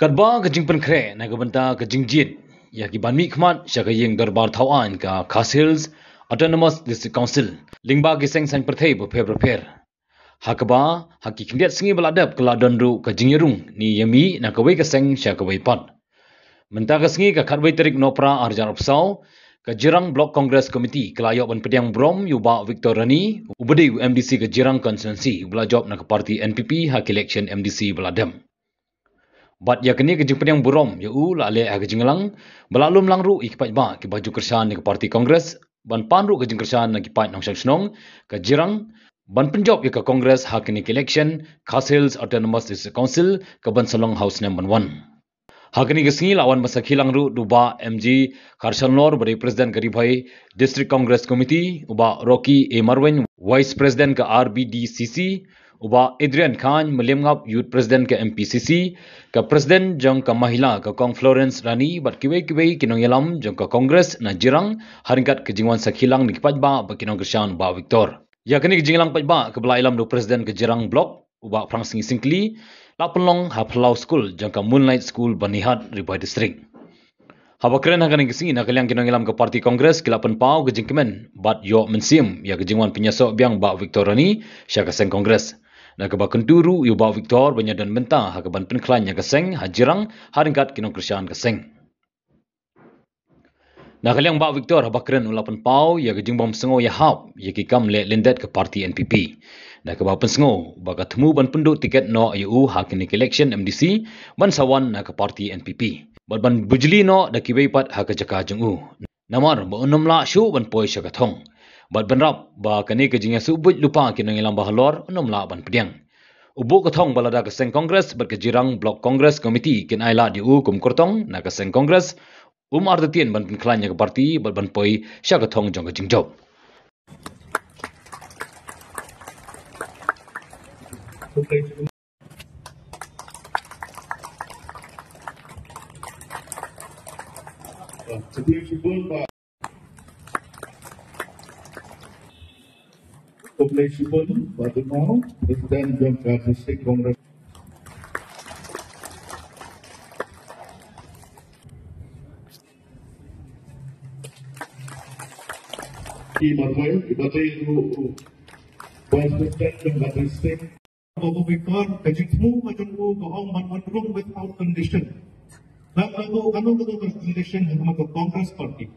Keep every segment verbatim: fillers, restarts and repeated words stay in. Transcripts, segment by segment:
Katba ka jingpynkhreh na ka bynta ka jingjied ïa ki ban mihkhmat sha ka ïing dorbar thaw aiñ ka Khasi Hills Autonomous District Council lyngba ki seng saiñ pyrthei bapher bapher. Ha kaba ha ki khyndiat sngi ba la dep ka la don ruh ka jingïarung ne ïamih na kawei ka seng sha kawei pat. Mynta ka sngi ka khatwei tarik Nohprah arhajar arphew saw, ka Jirang Block Congress Committee ka la ïoh ban pdiang burom ïa u Bah Victor Rani, uba dei u M D C ka Jirang Constituency, uba la jop na ka party N P P ha ka election M D C ba la dep. Bad ïa kane ka jingpdiang burom ïa u la leh ha ka jingïalang ba la lum lang ruh ïa ki paidbah kiba ju kyrshan ïa ka party Congress, ban pan ruh ka jingkyrshan na ki paid nongshong shnong ka Jirang, ban pynjop ïa ka Congress ha kane ka election Khasi Hills Autonomous District Council ka ban sa long ha u snem ban wan. Ha kane ka sngi la wan ban sakhi lang ruh da u Bah M G Kharshanlor, uba dei President ka Ri Bhoi District Congress Committee, u Bah Rocky A Marwein, Vice President ka R B D C C, u Bah Adrian Chyne Meliemngap, Youth President ka M P C C, ka President jong ka Mahila ka Kong Florence Rani, bad kiwei kiwei ki nongïalam jong ka Congress na Jirang, ha ryngkat ka jingwan sakhi lang na ki paidbah bad ki nongkyrshan Bah Victor. Ïa kane ka jingïalang paidbah kaba la ïalam da u President ka Jirang Block, u Bah Prangsngi Syngkli, la pynlong ha phyllaw skul jong ka Moonlight School, Banihat, Ri Bhoi District. Haba kren ha kane ka sngi na ka liang ki nongïalam ka party Congress ki la pynpaw ka jingkmen bad ïoh mynsiem ïa ka jingwan pynïasoh biang Bah Victor Rani sha ka seng Congress. Na kaba kyntu ruh ïa u Bah Victor ban ïadon bynta ha ka ban pynkhlaiñ ïa ka seng ha Jirang ha ryngkat ki nongkyrshan ka seng. Na ka liang Bah Victor haba kren u la pynpaw ïa ka jingbym sngew ïahap ïa ki kam leh lyndet ka party N P P. Na kaba pynsngew ba ka thmu ban pynduh tiket noh ïa u ha kane ka election M D C ban sa wan na ka party N P P, bad ban bujli noh da kiwei pat ha ka jaka jong u. Namar ba un ym lah shuh ban poi sha ka thong. Bad bynrap ba kane ka jingïasuh buit lypa ki nongïalam ba halor un ym lah ban pdiang. U buh ka thong ba lada ka seng Congress bad ka Jirang Block Congress Committee kin ai lad ïa u kum kyrtong na ka seng Congress, um artatien ban pynkhlaiñ ïa ka party bad ban poi sha ka thong jong ka jingjop. Khublei shibun Bah Duma, President jong ka District Congress. Ki marwei, ki ba dei u Vice President jong ka District. Babu Victor, ka jingthmu ka jong u ka ong ban wan rung without condition. Lada ka kano kano ka condition ha khmat ka Congress Party.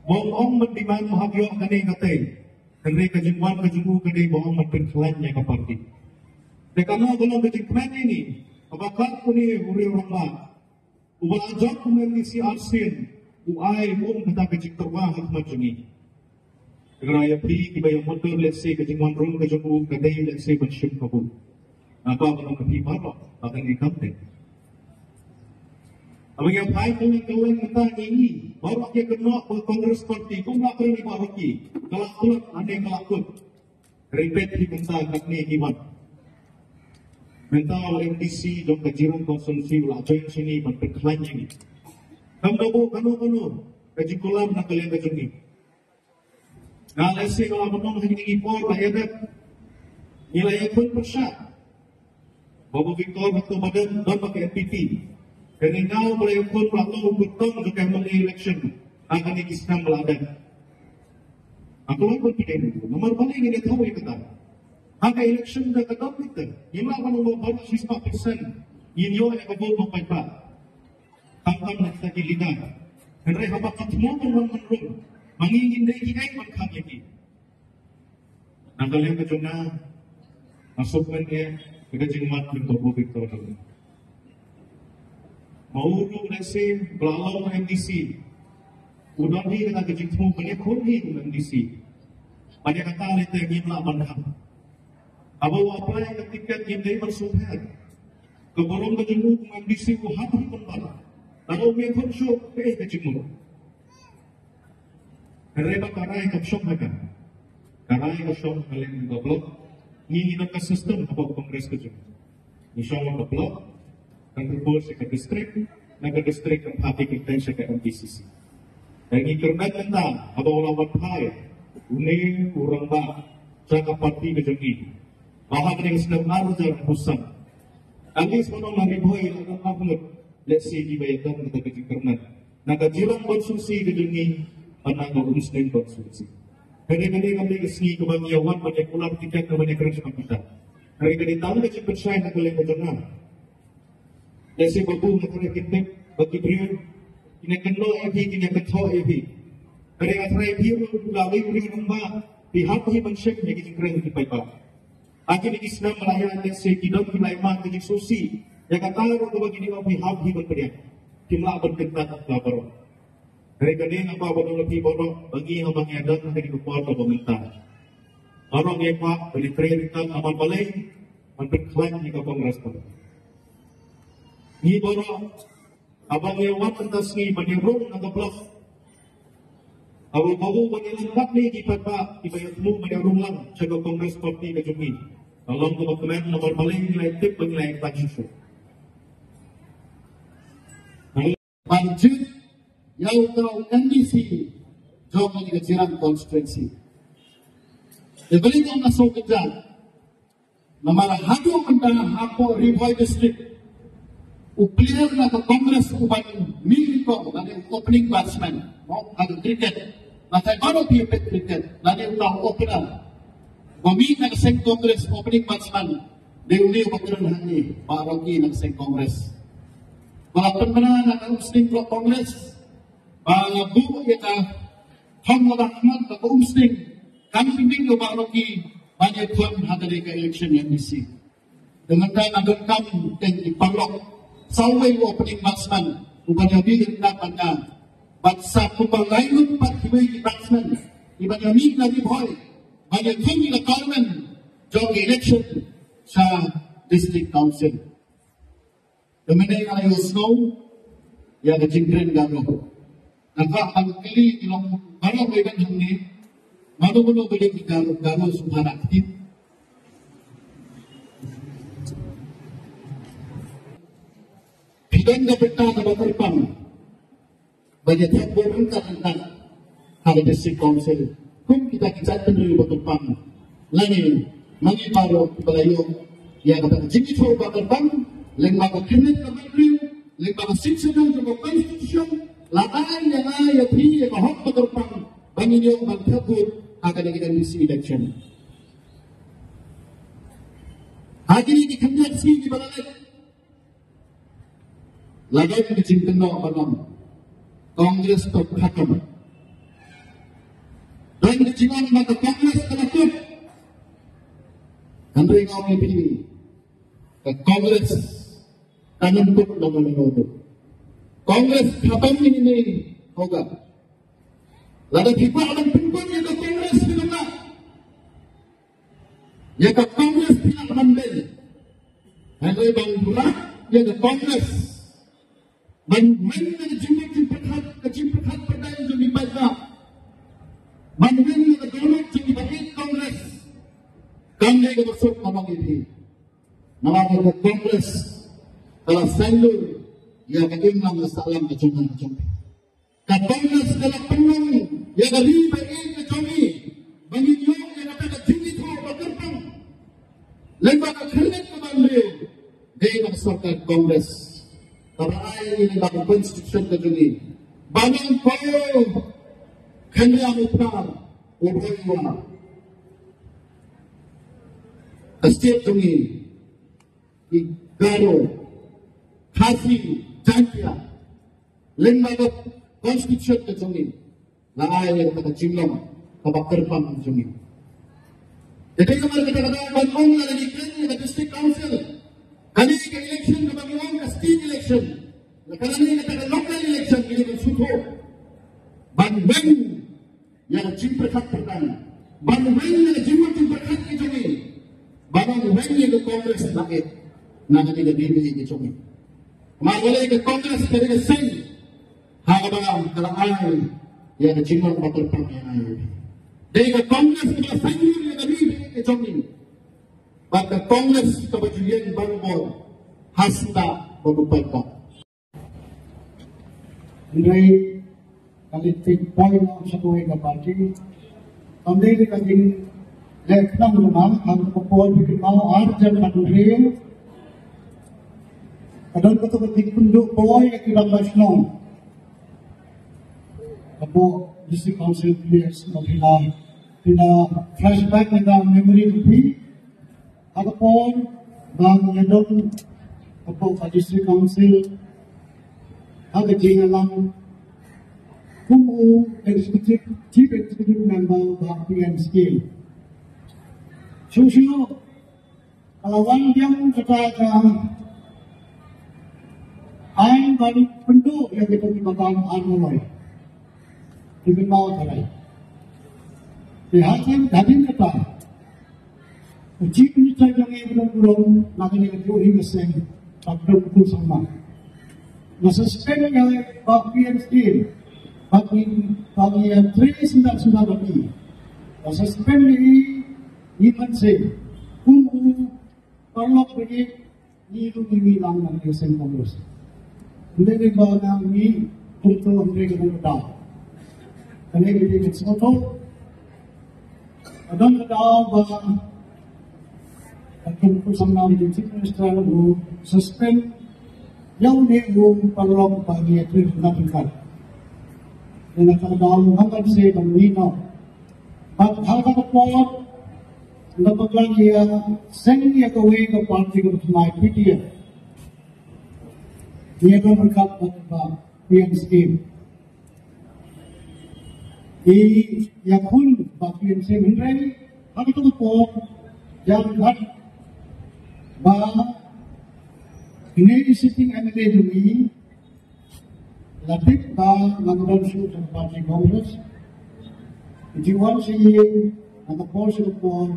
Ba ong ban demand ba hap ïoh kane kata. Hynrei ka jingwan ka jong u ka dei ba ong ban pynkhlaiñ ïa ka party. Te kano kano ka jingkmen ïa ini, kaba kat une u riew rangbah uba la jop kum M D C arsien, u ai um kata ka jingtyrwa ha khmat jong ngi. Te nga ïa phi kiba ïa mutdur lehse ka jingwan rung ka jong u ka dei lehse ban shim kabu. Nga kwah ban ong ïa phi baroh ba kane kam dei. Haba ngi ïa phai kawei kawei mynta ngi ïohi baroh ki kynnoh ba Congress Party kum la kren baroh ki ka la kut, ane ka la kut. Repeat hi mynta katne hi wan. Mynta u M D C jong ka Jirang Constituency u la join sha ngi ban pynkhlaiñ ïa ngi. Kam da buh kano kano ka jingkular na ka liang ka jong ngi. Nga lehse nga la pynlong ha kine ki por ba ïadep. Ngi la ïakhun pyrshah. Babu Victor hato ba don, don ba ka N P P. Kane nga ba la ïakhun ba la long u kyrtong jong ka M L A election ha kane ki snem ba la dep. Nga kwah ban pyntip ïa u namar balei ngin ïathuh ïa kata. Ha ka election da ka dap kita, ngim lah ban ong ba baroh shispah percent ngin ïoh ïa ka vote ba paidbah. Khamtam na kita ki leader. Hynrei haba ki thmu ban wan ban rung, ma ngi ngin dei kiei ban khang ïa ki? Na ka liang ka jong nga, nga sngewkmen ïa ka jingmut jong u Babu Victor. Ma u ruh lehse ba la long M D C, u don hi kata ka jingthmu ban ïakhun hi kum M D C. Ban ïa kata lei te ngim lah ban khang. Haba u apply ka tiket ngim dei ban sngewpher. Ka burom ka jong u kum M D C u hap hi ban bat. Lada um ïakhun shuh, kaei ka jingmut? Hynrei ba ka rai kam shong ha ka. Ka rai ka shong ha ka liang ka block. Ngi ngi don ka system hapoh Congress ka jong ngi. Ngi shong ha ka block, kan propose sha ka district, na ka district kan phah ïa ka kyrteng sha ka M D C C. Te ngi kyrmen mynta haba u la wan phai une u rangbah sha ka party ka jong ngi. Ba ha kane ka snem ar hajar arphew san At least, mano na Ri Bhoi la don ar ngut, let's say, kiba ïadon kata ka jingkyrmen na ka Jirang constituency ka jong ngi, bad na ka Umsning constituency. Hynrei kane kam dei ka sngi kaba ngi ïa wan ban ïa kular tiket kaba ngi ïa kren shaphang kita. Hynrei ka dei tang ka jingpynshai na ka liang ka jong nga. Let's say, ba bun na ka liang ki tip ba ki briew kin ïa kynnoh ïa phi, kin ïa kynthoh ïa phi. Hynrei nga tharai phi ruh la wei briew nong ba phi hap hi ban shem ïa ki jingkren ki paidbah. Ha kine ki snem ba la ïaid, let's say, ki don kiba la ïa mad ka jingsngewsih ïa kata ruh kaba kine ki ong phi hap hi ban pdiang. Kim lah ban kyntat ïa baroh. Hynrei ka dei na kaba don la phi baroh ba ngi haba ngi ïadon ha kane ka por kaba mynta, baroh ngi kwah ban ïatrei ryngkat namar balei? Ban pynkhlaiñ ïa ka Congress Party. Ngi baroh haba ngi ïa wan mynta sngi ban ïa rung na ka block, haba babu ban ïa lang bad ngi ki paidbah kiba ïa thmu ban ïa rung lang sha ka Congress Party ka jong ngi, ka long kaba kmen namar balei ngi la ïa tip ba ngi la ïa tang shuh shuh. Ban jied ïa uta u MDC jong kane ka Jirang constituency. Te balei nga ong nga sngewkynjat? Namar haduh mynta hapoh Ri Bhoi District, u player na ka Congress uban mih nyngkong lane u opening batsman, mo, ha ka cricket. Nga tharai baroh phi ïa peit cricket, lane uta u opener ba mih na ka seng Congress, opening batsman, dei une uba kren hangne, Bah Rocky na ka seng Congress. Ba la pynbna na ka Umsning Block Congress, ba la buh ïa ka thong lada khmat na ka Umsning, kan pyndep ïa u Bah Rocky ban ïakhun ha kane ka election MDC. Te mynta nga donkam keiñ ki paralok, saw wei u opening batsman uban ïa mih ryngkat bad nga, bad sa kumba lai ngut pat kiwei ki batsman kiban ïa mih na Ri Bhoi ban ïakhun ïa ka tournament jong ka election sha District Council. Te mynne nga la ïohsngew ïa ka jingkren Garo. Nga kwah ban kylli ki long baroh ba ïadon hangne, mano mano ba dei ki Garo, Garo sngewbha rah kti. Phi don ka bynta kaba kyrpang ban ïa thep vote ryngkat ryngkat ha ka District Council kum kita ki jaitbynriew ba kyrpang. Lane ma ngi baroh kiba la ïoh ïa kata ka jingithuh ba kyrpang lyngba ka khyrnit ka bynriew, lyngba ka Sixth Schedule jong ka Constitution, la ai ïa nga ïa phi ïa ka hok ba kyrpang ba ngin ïoh ban thep vote ha kane ka MDC election. Ha kine ki khyndiat sngi kiba la leit, la don ka jingkynnoh ban ong Congress to khatam. Don ka jingong ba ka Congress ka la kut. Hynrei nga ong ïa phi, ka Congress kan ym kut lano lano ruh. Congress khatam ïa ine i hoga. Lada phi kwah ban pynkut ïa ka Congress, phi lah. Ïa ka Congress phi lah ban leh. Hynrei ban rat ïa ka Congress, ban weng na ka jingmut jingpyrkhat, ka jingpyrkhat pyrthei jong ki paidbah, ban weng na ka dohnud jong ki ba ïeit Congress, kam dei kaba suk ka bang ïa phi. Namar ka Congress ka la saiñdur ïa ka imlang ka sahlang ka jong nga ka jong phi. Ka Congress ka la pynlong ïa ka ri ba ïeit ka jong ngi ba ngin ïoh ïa kata ka jingithuh ba kyrpang lyngba ka khyrnit ka bynriew. Dei na ka sorkar Congress kaba ai ïa ngi lyngba ka Constitution ka jong ngi ban ong ko Khynnah u Pnar u Bhoi wa ka state jong ngi, ki Garo, Khasi, Jaiñtia, lyngba ka Constitution ka jong ngi, la ai ïa kata ka jinglong kaba kyrpang jong ngi. Te dei namar kata ka daw ban ong lada ngi kren ïa ka District Council, kane ka election kaba ngi ong ka state election, lada kane kata ka local election, ngi dei ban sngewthuh ban weng ïa ka jingpyrkhat pyrkhat, ban weng ïa ka jingmut jingpyrkhat ki jong ngi, ban weng ïa ka Congress ba ïeit na ka jingïeit ki jong ngi. Namar balei ka Congress ka dei ka seng ha kaba ka la ai ïa ka jinglong ba kyrpang ïa ngi. Dei ka Congress kaba saiñdur ïa ka jingïeit ki jong ngi. Bad ka Congress kaba ju ïeng barabor ha sla ba bun paidbah. Hynrei ka leit peit poi noh sha kawei ka party. Kam dei ka jingleh khnang ruh ma, ha kata ka por phi kynmaw ar hajar khathynriew, Ka don kata ka jingpynduh bor ïa ki rangbah shnong. Ka bor District Council players, ma phi la, phi la flashback ïa ka memory jong phi. Ha ka por ba nga don hapoh ka District Council, ha ka jingïalang kum u executive, chief executive member ba P M scheme. Shuh shuh ka la wan biang kata ka aiñ ban pynduh ïa kita kiba bam ar nalor. Ki kynmaw tharai. Te hadien, hadien kata, u Chief Minister jong ngi u Bah Rongbah, na kane ka juh hi ka seng, Doctor Tuliram Sangma, la suspend ïa u Bah P M scheme. Bad ngi, bad ngi ïatrei sngewbha sngewbha bad ngi. La suspend ïa i, ngi mynsiem. Kum u paralok bad ngi, ngi ruh ngi mih lang na ka seng Congress. Hynrei ba nang mih kumto hynrei ka don ka daw. Kane ka dei ka sngewthuh. Ka don ka daw ba ka Tun Tuliram Sangma u Chief Minister u suspend ïa une u paralok ba ngi ïatrei na pynkat. Ïa na ka daw ngam ban sngewthuh ban mih noh. Bad ha kata ka por nga bakla ïa seng ïa kawei ka party kaba thymmai, P D F. Ïa ka ryngkat bad ka P M scheme. I ïakhun bad P M scheme, hynrei ha kata ka por jan bad ba kine ki sitting M L A jong ngi la tip ba ngan don shuh sha ka party Congress. Ki ju wan sha ïing na ka por sha ka por,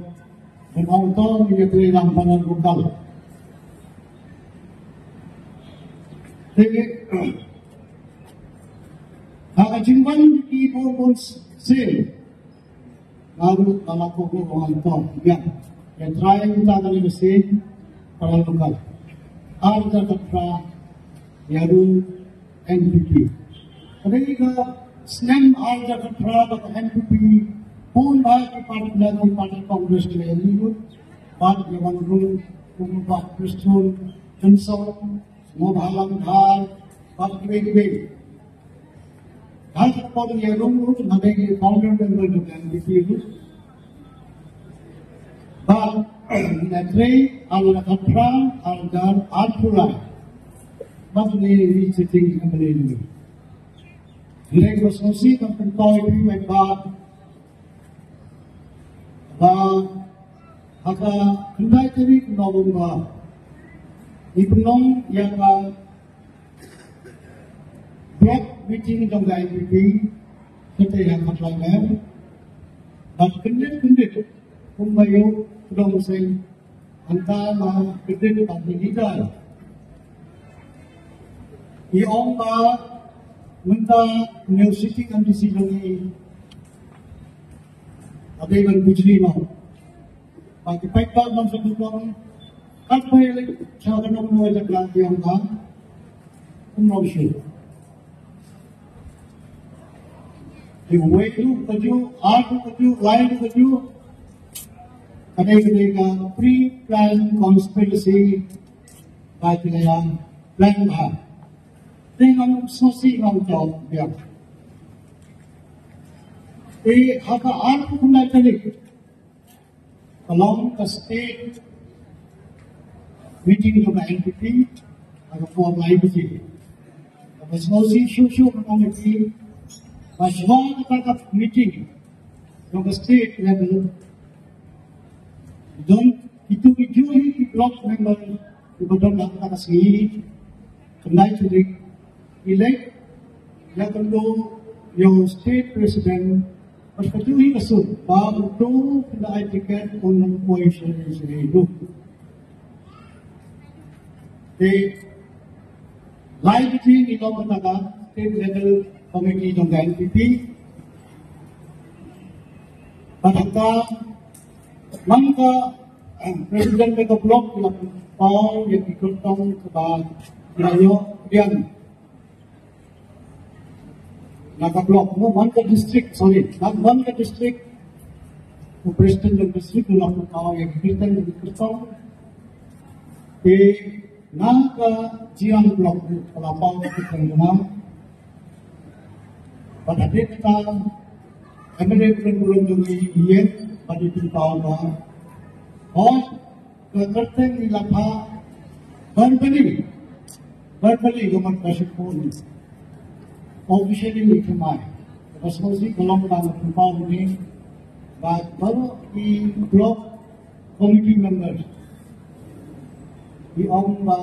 ban ong to ngin ïatrei lang bad ngan rung kal. Te ha ka jingwan ki bun bun sien, nga ruh nga la kohnguh ong to ïa, ïa trai mynta kane ka sien, para local. Ar hajar khatphra ïa rung N P P. Ka dei ka snem ar hajar khatphra ba ka N P P bun bha ki party, na ki party Congress ki la ïaid lut bad ïa wan rung kum u Bah Prestone Tynsong, u Bah Hallam Dhar bad kiwei kiwei. Bad ka por ïa rung ruh nga dei founder member jong ka N P P ruh. Bad nga trei ar hajar khatphra, ar hajar arphew lai. Bad une i sitting M L A jong ngi. Hynrei ba sngewsih ban pynpaw ïa phi, mei, ba, ba ha ka khyndai tarik November ngi pynlong ïa ka block meeting jong ka N P P, kata ïa ka Parliament. Bad kyndit kyndit kumba ïoh pdong seng, hangta la kyndit bad ki leader. I ong ba mynta une u sitting M D C jong ngi ka dei ban bujli noh. Ba ki paidbah ban sa pynlong, kat ba ïaleit sha ka nongmoi jaka, i ong ba ym long shuh. Te uwei ruh kajuh, ar ruh kajuh, lai ruh kajuh. Ka dei, ka dei ka pre-plan conspiracy ba ki la ïa plan bha. Te ngam sngewsih, ngam jop biang. Te ha ka arphew khyndai tarik ka long ka state meeting jong ka N P P ha ka por lai baje. Kaba sngewsih shuh shuh ka long ïa phi ba shuwa kata ka meeting jong ka state level, don kito kijuh hi ki block member kiba don ha kata ka sngi, khyndai tarik, i leit ïakynduh ïa u state president, bad kajuh hi ka sur ba uto u da ai ticket un ym poi sha ïing sha ïing ruh. Te lai baje ngi long kata ka state level committee jong ka N P P. Bad hangta man ka, eh, president jong ka block la pynpaw ïa ki kyrtong kiba la ïoh pdiang na ka block, mo, man ka district, sorry, man, man ka district. U president jong district u la pynpaw ïa ki kyrtong, ïa ki kyrtong. Te Na ka Jingïaseng block ka la paw ka kyrteng jong nga. Bad hadien kata M L A kyrteng burom jong ngi ïa bad ïa pynpaw ba hooid ka kyrteng ngi la phah verbally, verbally ka mut ka shiphew. Officially ngi thymmai. Ka sngewsih ka long ba nga pynpaw mynne ba baroh ki block committee members ki ong ba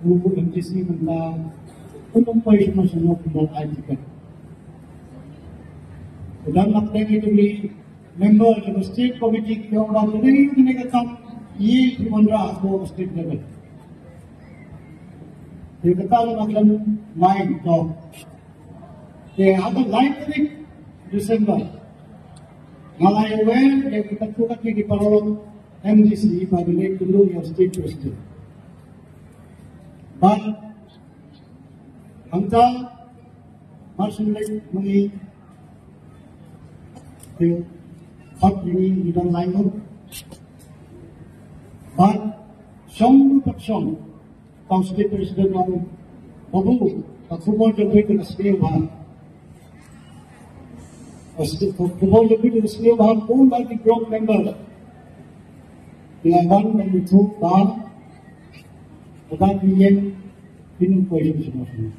u M D C mynta un ym poi shuh shuh ki ban ai ticket. Ka dang nak dei ki member jong ka state committee ki ong ba kane kane ka kam ïa ki wanrah hapoh state level. Te kata ka lah ban mai to. Te ha ka lai tarik December nga la ïa wer ïa kita ki paralok M D C ba ki leit kynduh ïa u state president. Bad hangta mar shu leit ma ngi, te khot ïa ngi ngi don lai ngut. Bad shong ruh pat shong. Tang state president ong, "Babu, ka khubor jong phi ka sniew bha. Ka state, ka khubor jong phi ka sniew bha, bun ba ki block member." Ki la wan ban ïathuh ba ka dang ïeng phin poi shuh shuh.